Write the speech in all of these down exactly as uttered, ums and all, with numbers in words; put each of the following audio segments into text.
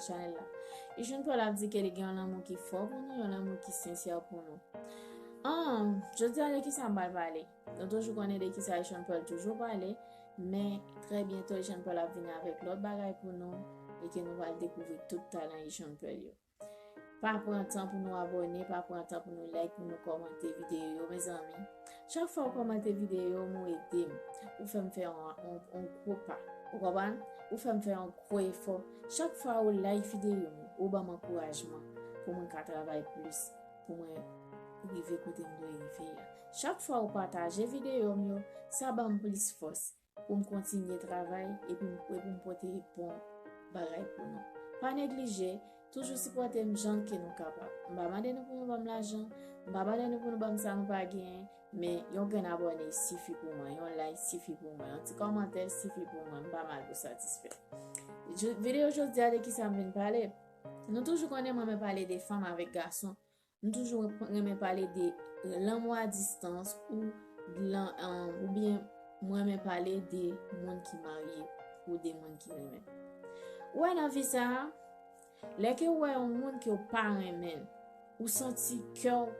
chanèl la. Ichun Pearl ap di ke li gen yon lanmou ki fò pou nou, yon lanmou ki sensè pou nou. An, jodi a de ki sa m pral pale? Nou toujou konnen de ki sa Ichun Pearl toujou pale, men trè byento Ichun Pearl ap vini avèk lòt bagay pou nou e ke nou pral dekouvri tout talan Ichun Pearl yo. Pa pran tan pou nou abòne, pa pran tan pou nou like, pou nou kòmante videyo yo, mezanmi. Chak fwa ou kòmante videyo m, ou ede m. Ou fè m fè yon, yon, yon gwo pa. Ou konprann? Ou fè m fè yon gwo efò. Chak fwa ou like videyo m, ou ban m ankourajman pou mwen ka travay plis, pou mwen rive kote m dwe rive a. Chak fwa ou pataje videyo m yo, sa ban m plis fòs pou m kontinye travay epi m, epi m pote bon bagay pou nou. Pa neglije, toujou sipòte m jan ke nou kapab. M pa mande nou pou nou ban m lajan, m pa mande nou pou nou ban m sa nou pa genyen, men yon grenn abòne sifi pou mwen, yon like sifi pou mwen, yon ti kòmantè sifi pou mwen, m pa mal pou satisfè. Videyo jodi a de ki sa m vin pale? Nou toujou konnen m renmen pale de fanm avèk gason. M toujou renmen pale de lanmou a distans ou, oubyen m renmen pale de moun ki marye ou de moun ki renmen. Ou wè nan vi sa a, lè ke ou wè yon moun ke w pa renmen l, ou santi kè w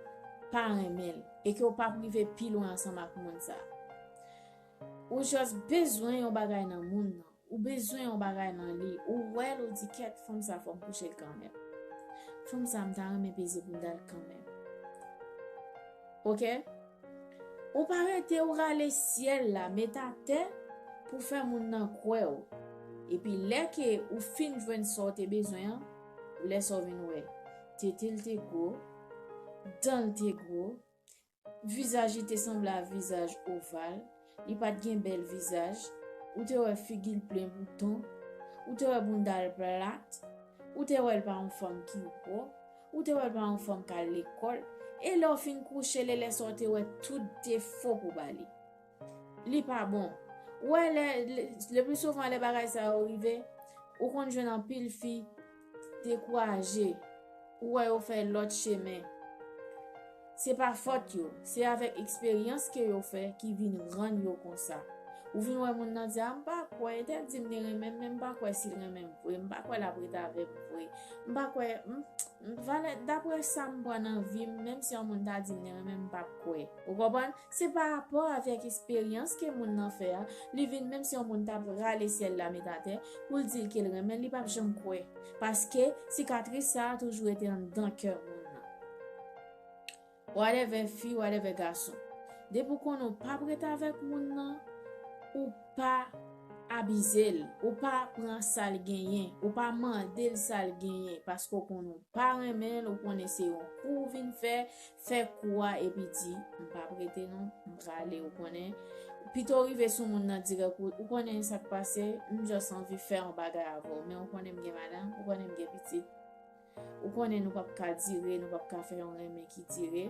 pa renmen l e ke w p ap rive pi lwen ansanm ak moun sa a, ou jis bezwen yon bagay nan moun nan. Ou bezwen yon bagay nan li. Ou wè l, ou di, kèt, fanm sa fò m kouche l kanmenm. Fanm sa m ta renmen peze bounda l kanmenm. Oke? Ou pa rete, ou rale syèl la, met atè pou fè moun nan kwè w. Epi lè ke ou fin jwenn sa w te bezwen an, lè sa w vin wè, tete l te gwo, dan l te gwo, vizaj li te sanble a vizaj oval, li pa t gen bèl vizaj, ou te wè figi l plen bouton, ou te wè bounda l plat, ou te wè l pa yon fanm ki wo, ou te wè l pa yon fanm k al lekòl, e lè w fin kouche l, e lè sa w te wè tout defo pou ba li. Li pa bon. Ou wè, lè, le, le pli souvan lè bagay sa yo rive, ou konn jwenn anpil fi dekouraje. Ou wè yo fè lòt chemen. Se pa fòt yo, se avèk eksperyans ke yo fè ki vin rann yo konsa. Ou vin wè moun nan di, a, m pa kwè, entèl di m li renmen m, men m pa kwè si l renmen m vre, m pa kwè l ap ret avè m vre, m pa kwè, m, m, valè, daprè sa m pran nan vi m, menm si yon moun ta di m li renmen m, m p ap kwè. Ou konprann? Se pa rapò avèk eksperyans ke moun nan fè a, li vin menm si yon moun t ap rale syèl la met atè, pou l di l ke l renmen l, li p ap janm kwè. Paske sikatris sa a toujou rete anndan kè moun nan. Whatever fi, whatever gason. Depi w konnen w p ap ret avèk moun nan, ou pa abize l, ou pa pran sa l genyen, ou pa mande l sa l genyen, paske w konnen w pa renmen l, ou konnen se yon kou w vin fè, fè kou a epi di, m p ap rete non, m prale, ou konnen. Pito w rive sou moun nan dirèk, ou, ou konnen sa k pase, m just anvi fè yon bagay avè w, men ou konnen m gen madanm, ou konnen m gen pitit. Ou konnen nou p ap ka dire, nou p ap ka fè yon renmen ki dire.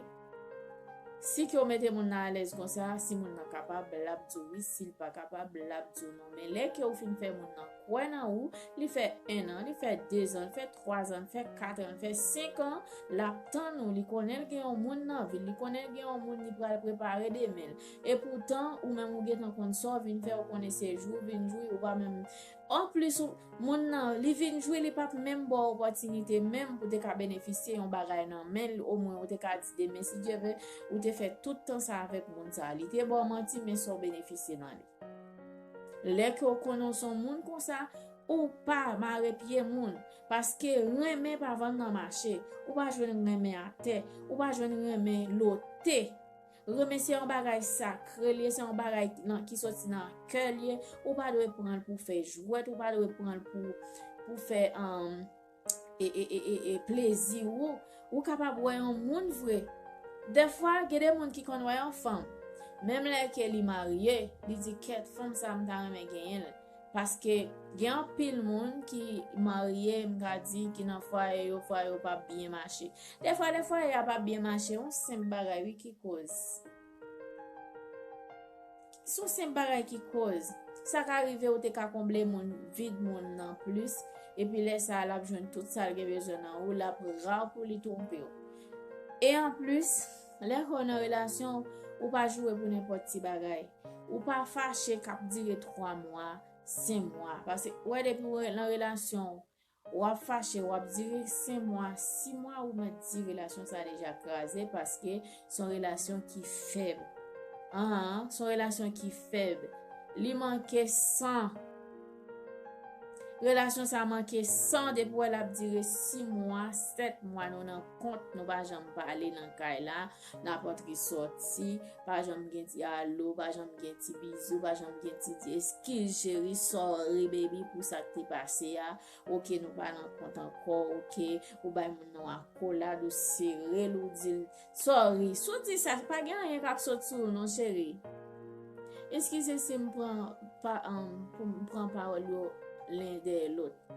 Si ke w mete moun nan alèz konsa, si moun nan kapab, l ap di w wi, si l pa kapab, l ap di w non. Men lè ke w fin fè moun nan kwè nan ou, li fè en an, li fè dezan, li fè twazan, li fè katran, li fè senk an, l ap tann ou, li konnen l gen yon moun nan vi l, li konnen l gen yon moun li pral prepare demen l. Epoutan, ou menm ou gentan konn sa w vin fè, ou konnen se jou w vin jwi, ou pa menm Anplis, ou, moun nan, li vin jwi, li p ap menm ba w opòtinite menm pou te ka benefisye yon bagay nan men l, omwen ou te ka di demen, si Dye vle, ou te fè tout tan sa avèk moun sa. Li te ba w manti, men sa w benefisye nan li. Lè ke w konnen w se yon moun konsa, ou pa mare pye moun, paske renmen pa vann nan mache, ou pa jwenn renmen atè, ou pa jwenn renmen lote. Renmen se yon bagay sakre, li ye, se yon bagay nan, ki soti nan kè l ye. Ou pa dwe pran l pou fè jwèt, ou pa dwe pran l pou, pou fè, um, e, e, e, e, e plezi ou. Ou kapab wè yon moun vre. Dèfwa, gen de moun ki konn wè yon fanm. Menm lè ke li marye, li di, kèt, fanm sa, m ta renmen genyen l. Paske gen anpil moun ki marye, m ka di, ki nan fwaye yo, fwaye yo p ap byen mache. Dèfwa, lè fwaye a p ap byen mache, yon senp bagay, wi, ki koz. Se yon senp bagay ki koz. Sa ka rive ou te ka konble moun, vid moun nan plis, epi lè sa a, l ap jwenn tout sa l gen bezwen nan ou, l ap ra pou li twonpe w. E anplis, lè ke w nan relasyon, ou pa joure pou nenpòt ti bagay. Ou pa fache k ap dire twa mwa, senk mwa. Paske, ou wè, depi w nan relasyon, w ap fache, w ap dire senk mwa, sis mwa, ou mèt di relasyon sa deja kraze paske se yon relasyon ki fèb. An, se yon relasyon ki fèb. Li manke san. Relasyon sa manke san depi w wè l ap dire sis mwa, sèt mwa, nou nan kont, nou pa janm pale nan kay la, n ap antre sòti, pa janm gen ti alo, pa janm gen ti bizou, pa janm gen ti di eskiz cheri, sorry baby pou sa k te pase a. Oke, nou pa nan kont ankò, oke, ou bay moun nan akolad, ou sere l, ou di l sorry. Si w di sa, pa gen anyen k ap sot sou ou non cheri. Eskize si m pran pa, um, pou m pran pawòl yo len dèyè lòt.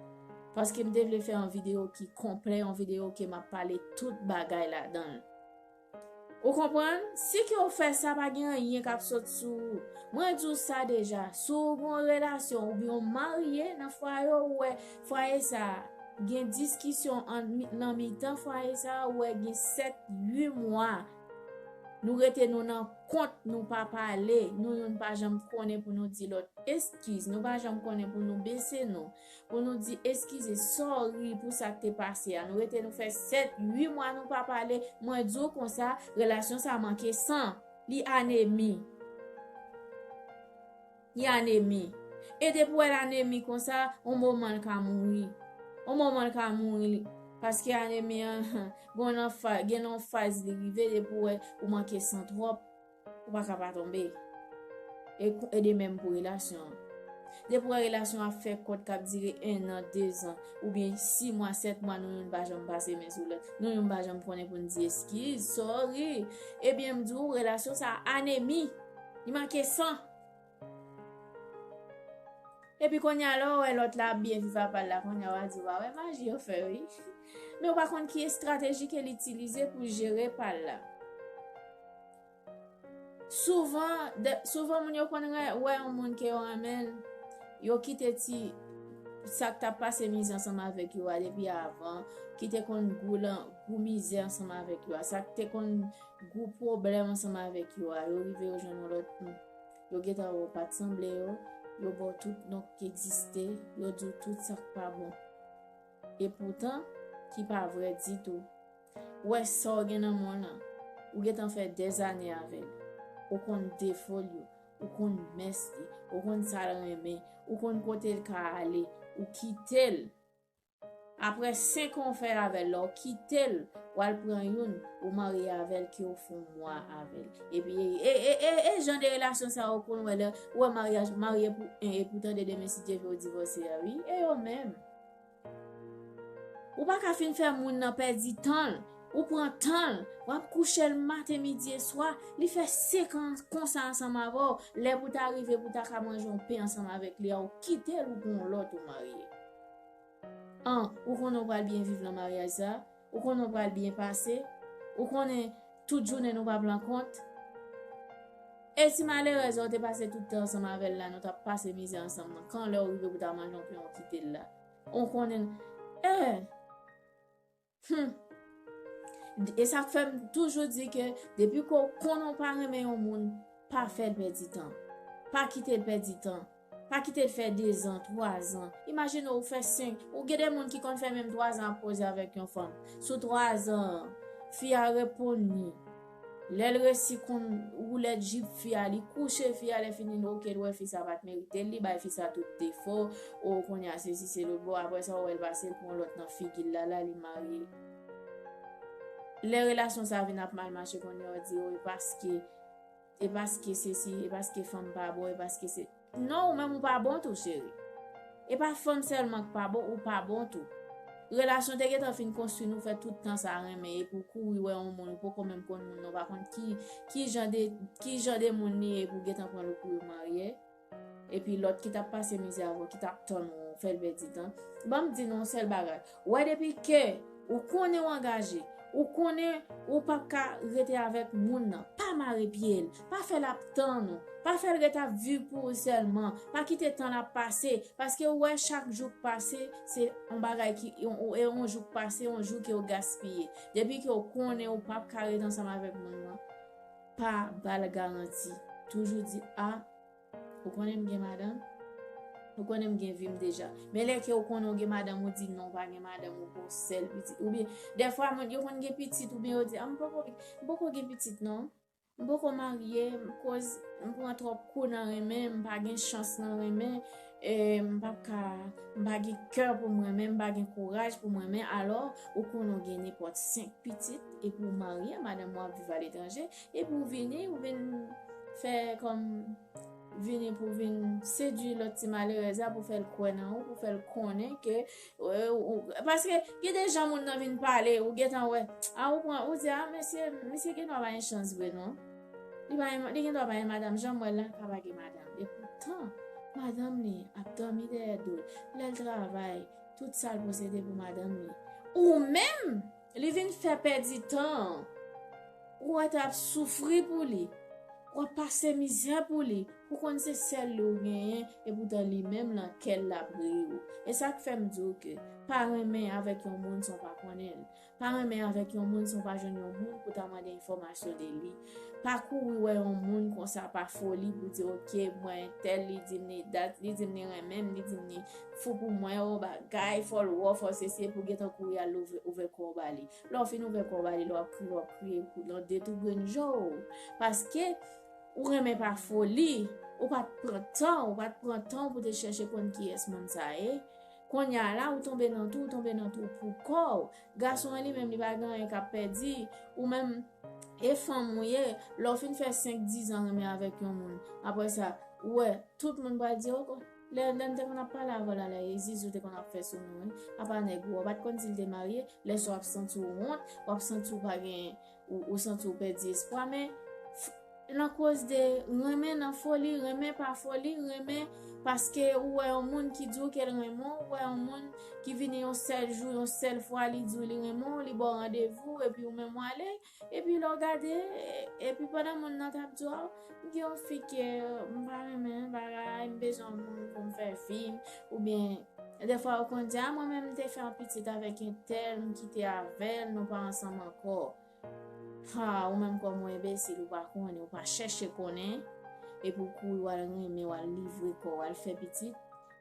Paske m te vle fè yon videyo ki konplè, yon videyo ke m ap pale tout bagay ladan l. Ou konprann? Si ke w fè sa, pa gen anyen k ap sot sou ou. Mwen di w sa deja, si w gen yon relasyon oubyen w marye nan fwaye, ou wè fwaye sa a gen diskisyon ant mi- nan mitan fwaye sa a, ou wè gen sèt, uit mwa, nou rete nou nan kont, nou pa pale, nou youn pa janm konnen pou nou di lòt eskiz, nou pa janm konnen pou nou bese nou, pou nou di eskize, sorry pou sa k te pase a. Nou rete nou fè sèt, uit mwa nou pa pale, mwen di w konsa, relasyon sa manke san, li anemi. Li anemi. E depi w wè l anemi konsa, yon moman l ka mouri. Yon moman l ka mouri. Paske anemi an, gen nan fa- gen nan yon faz li rive, depi w wè ou manke san twòp, ou pa ka pa tonbe. E, e de menm pou relasyon an. Depi w wè relasyon ap fè kòt k ap dire en an, de zan, oubyen sis mwa, sèt mwa, nou youn pa janm pase men sou lòt, nou youn pa janm konnen pou n di eskiz, sorry. Ebyen, m di w, relasyon sa anemi. Li manke san. Epi kounye a, lè w wè lòt la ap byen viv apa l la, kounye a w a di, w a wè maji yo fè, wi. Men w pa konn ki estrateji ke l itilize pou jere pa l la. Souvan, de- souvan moun yo konn wè, wè yon moun ke yo renmen l, yo kite ti sa k t ap pase mizè ansanm avèk yo a depi avan, ki te konn gou lan, gou mizè ansanm avèk yo a, sa k te konn gou pwoblèm ansanm avèk yo a, yo rive yo jwenn yon lòt moun. Yo gentan wè w pa t sanble yo, yo ba w tout non k egziste, yo di w tout sa k pa bon. Epoutan, ki pa vrè ditou. Ou wè sa w gen nan men w lan, ou gentan fè dèzane avè l. Ou konn defo l yo, ou konn mès li, ou konn sa l renmen, ou konn kote l ka ale, ou kite l. Apre senk an w fè avè l la, w kite l, w al pran youn, ou marye avè l, ke w fè yon mwa avè l. Epi, e, e, e, e, e jan de relasyon sa yo konn wè lè, ou wè maryaj, marye pou en, epi w tande demen si Dye vle w divòse a, wi. E yo menm. Ou pa ka fin fè moun nan pèdi tan l. Ou pran tan l, w ap kouche l maten, midi e swa, li fè senk an konsa ansanm avè w, lè pou ta rive pou ta ka manje yon pen ansanm avèk li a, ou kite l, ou pran yon lòt, ou marye. An, ou konnen w pral byen viv nan maryaj sa, ou konnen w pral byen pase, ou konnen tout jounen nou p ap rankont. E ti malerèz la, ou te pase tout tan ansanm avè l la, nou t ap pase mizè ansanm nan, kan lè w rive pou ta manje yon pen, ou kite l la. Ou konnen, eh, hmm. E sa k fè m toujou di ke depi ke w konnen w pa renmen yon moun, pa fè l pèdi tan. Pa kite l pèdi tan. Pa kite l fè dezan, twazan. Imajine w fè senk. Ou gen de moun ki konn fè menm twazan ap koze avèk yon fanm. Sou twazan an, fi a reponn li. Lè l resi konn woulèt jip fi a, li kouche fi a, lè fini, oke, l wè fi sa pa t merite l, li bay fi sa tout defo, o, kounye a, sesi, se lòt bò, apre sa, w wè l pase, l pran lòt nan figi l la, la, li marye. Lè relasyon sa vin ap mal mache, kounye a, w di, o, e paske, e paske sesi, e paske fanm pa bon, e paske se, non, ou menm ou pa bon tou, cheri. E pa fanm sèlman k pa bon, ou pa bon tou. Relasyon te gentan fin konstwi, nou fè tout tan sa renmen, epi w kouri wè yon moun, ou poko menm konn moun nan, ou pa konn ki, ki jan de, ki jan de moun li ye, epi w gentan pran l ou kouri marye. Epi lòt ki t ap pase mizè avè w, ki t ap tann ou, fè l pèdi tan. Ban m di nou yon sèl bagay. Wè depi ke ou konnen w angaje, ou konnen ou p ap ka rete avèk moun nan, pa mare pye l, pa fè l ap tann ou, pa fè l ret ap viv pou ou sèlman, pa kite tan l ap pase, paske ou wè chak jou k pase, se yon bagay ki, yon, e yon jou k pase, yon jou ke w gaspiye. Depi ke w konnen ou p ap ka ret ansanm avèk moun nan, pa ba l garanti. Toujou di, a, ou konnen m gen madanm, Ou konnen m gen vi m deja. Men lè ke ou konnen ou gen madanm, ou di non, ou pa gen madanm, ou gon sèl pitit. Oubyen, dèfwa, moun yo konn gen pitit, oubyen yo di, ah, m poko, m poko gen pitit, non. M poko marye, m koz, m pran twòp kou nan renmen, m pa gen chans nan renmen, e m p ap ka, m pa gen kè pou m renmen, m pa gen kouraj pou m renmen. Alò, ou konnen ou gen nenpòt senk pitit, epi ou marye, madanm ou ap viv aletranje, epi ou vini, ou vin fè kòm vini pou vin sedui lòt ti malerèz la, pou fè l kwè nan ou, pou fè l konnen ke, e, ou, paske gen de jan moun nan vin pale, ou gentan wè, a, ou pran, ou di, a, mesye, misye gen dwa pa gen chans vre, non. Li pa gen, li gen dwa pa gen madanm, jan m wè l la, li ka pa gen madanm. Epoutan, madanm li ap dòmi dèyè do l, lè l travay, tout sa l posede pou madanm li. Ou menm, li vin fè pèdi tan an. Ou wè t ap soufri pou li. W ap pase mizè pou li. Ou konn se sèl li ou genyen, epoutan li menm nan kè l l ap ri w. E sa k fè m di w ke pa renmen avèk yon moun san w pa konnen l. Pa renmen avèk yon moun san w pa jwenn yon moun pou ta mande enfòmasyon de li. Pa kouri wè yon moun konsa pa foli pou di, ok, mwen entèl, li di m li dat, li di m li renmen m, li di m li fou pou mwen, yon bagay, fò l wè w, fò l sesi, epi w gentan kouri al ouvè, ouvè kò w ba li. Lè w fin ouvè kò w ba li, lè w ap kriye, w ap kriye pou nan de tou grenn je w. Paske ou renmen pa foli, ou pa t pran tan, ou pa t pran tan pou te chèche konn kiyès moun sa ye. Kounye a la, ou tonbe nan twou, ou tonbe nan twou pou kò w. Gason an li menm, li pa gen anyen k ap pèdi. Ou menm, e fanm ou ye, lè w fin fè senk, diz an renmen avèk yon moun. Apre sa, ou wè, tout moun pral di, oh, lè, lè m te konn ap pale avè w la, lè Zizou te konn ap fè sou nou, wi. Apa nèg ou, ou pa t konn si l te marye, lè sa w ap santi w wont, w ap santi w pa gen, ou, ou santi w pèdi espwa, men f- nan koz de renmen nan foli, renmen pa foli, renmen paske ou wè yon moun ki di w ke l renmen w, ou wè yon moun ki vini yon sèl jou, yon sèl fwa, li di w li renmen w, li ba w randevou, epi ou menm w ale, epi lè w gade, epi pandan moun nan t ap di w, a, m gen yon fi ke m pa renmen, bagay, m bezwen yon moun pou m fè vi m, oubyen, dèfwa yo konn di, a, mwen menm m te fè yon pitit avèk entèl, m kite avè l, nou pa ansanm ankò. Ha, ou menm kòm yon enbesil, ou pa konnen, ou pa chèche konnen, epi w kouri, w al renmen, w al livre kò w, w al fè pitit,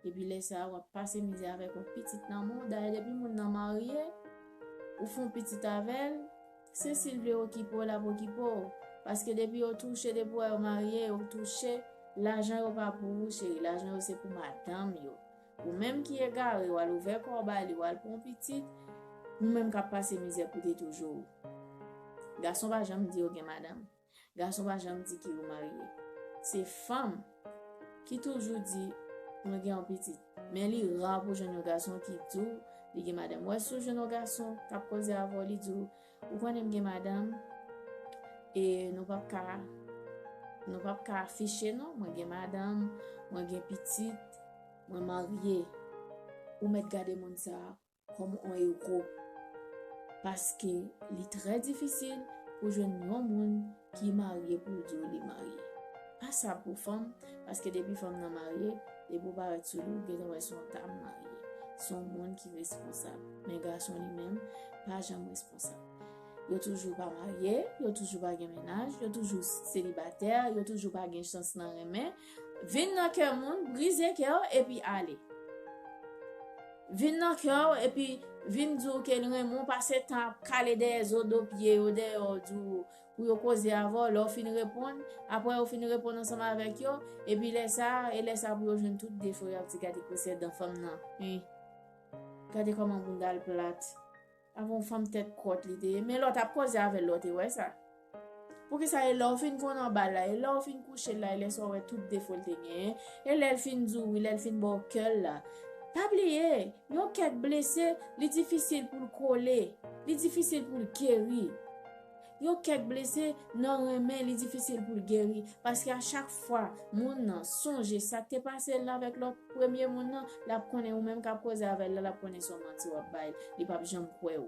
epi lè sa a, w ap pase mizè avèk yon pitit nan men w. Dayè, depi moun nan marye, ou fè yon pitit avè l, se si l vle okipe w, l ap okipe w. Paske depi yo touche, depi w wè yo marye, yo touche, lajan yo pa pou ou, cheri, lajan yo se pou madanm yo. Ou menm ki egare, w al ouvè kò w ba li, w al pran pitit, ou menm k ap pase mizè pou te toujou ou. Gason pa janm di yo gen madanm. Gason pa janm di ki yo marye. Se fanm ki toujou di, mwen gen yon pitit. Men li ra pou jwenn yon gason ki di w li gen madanm. Ou wè, si w jwenn yon gason k ap koze avè w, li di w, ou konnen m gen madanm, e nou p ap ka, nou p ap ka afiche non, mwen gen madanm, mwen gen pitit, mwen marye. Ou mèt gade moun sa a kòm yon ewo. Paske li trè difisil pou jwenn yon moun ki marye pou l di w li marye. Pa sa pou fanm, paske depi fanm nan marye, depi w parèt sou li, ou gentan wè se yon dam marye. Se yon moun ki responsab. Men gason li menm, pa janm responsab. Yo toujou pa marye, yo toujou pa gen mennaj, yo toujou selibatè, yo toujou pa gen chans nan renmen. Vin nan kè moun, brize kè w, epi ale. Vin nan kè w, epi vin di w ke l renmen w, pase tan ap kale dèyè zo do pye yo, dèyè w, di w, pou yo koze avè w, lè w fin reponn, apre yo fin reponn ansanm avèk yo, epi lè sa a, e lè sa a pou yo jwenn tout defo, y ap di, gade gwosè dan fanm nan. Hen. Gade kòman bounda l plat. Avè yon fanm tèt kòt li te ye. Men lè w t ap koze avè l, lè w te wè sa. Poukisa e lè w fin konn anba l la, e lè w fin kouche l la, e lè sa w wè tout defo l te genyen, e lè l fin di w wi, lè l fin ba w kè l la. Pa bliye, yon kè k blese, li difisil pou l kole, li difisil pou l geri. Yon kè k blese nan renmen, li difisil pou l geri, paske a chak fwa moun nan sonje sa k te pase l avèk lòt premye moun nan, l ap konnen ou menm k ap koze avè l la, l ap konnen se yon manti w ap bay, li p ap janm kwè w.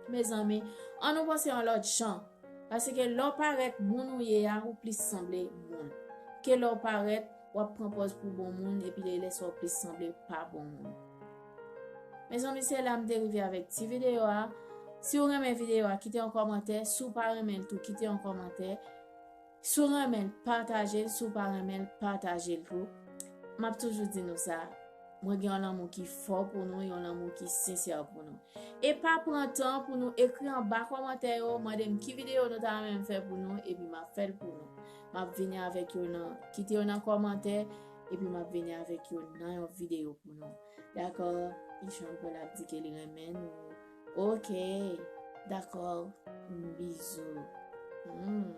Mezanmi, ann nou panse yon lòt jan. Paske lè w parèt moun ou ye a, ou plis sanble moun. Ke lè w parèt, w ap pran pòz pou bon moun, epi lè, lè sa w plis sanble pa bon moun. Mezanmi, se la m te rive avèk ti videyo a. Si w renmen videyo a, kite yon kòmantè. Si w pa renmen l tou, kite yon kòmantè. Si w renmen l, pataje l. Si w pa renmen l, pataje l tou. m ap toujou di nou sa, mwen gen yon lanmou ki fò pou nou, yon lanmou ki sensè pou nou. E pa pran tan pou nou ekri anba kòmantè yo, mande m ki videyo nou ta renmen m fè pou nou, epi m ap fè l pou nou. M ap vini avèk yo nan, kite yo nan kòmantè, epi m ap vini avèk yo nan yon videyo pou nou. Dakò? E Jean Paul ap di ke li renmen nou. Ok. Dakò. Bizou. Hmm.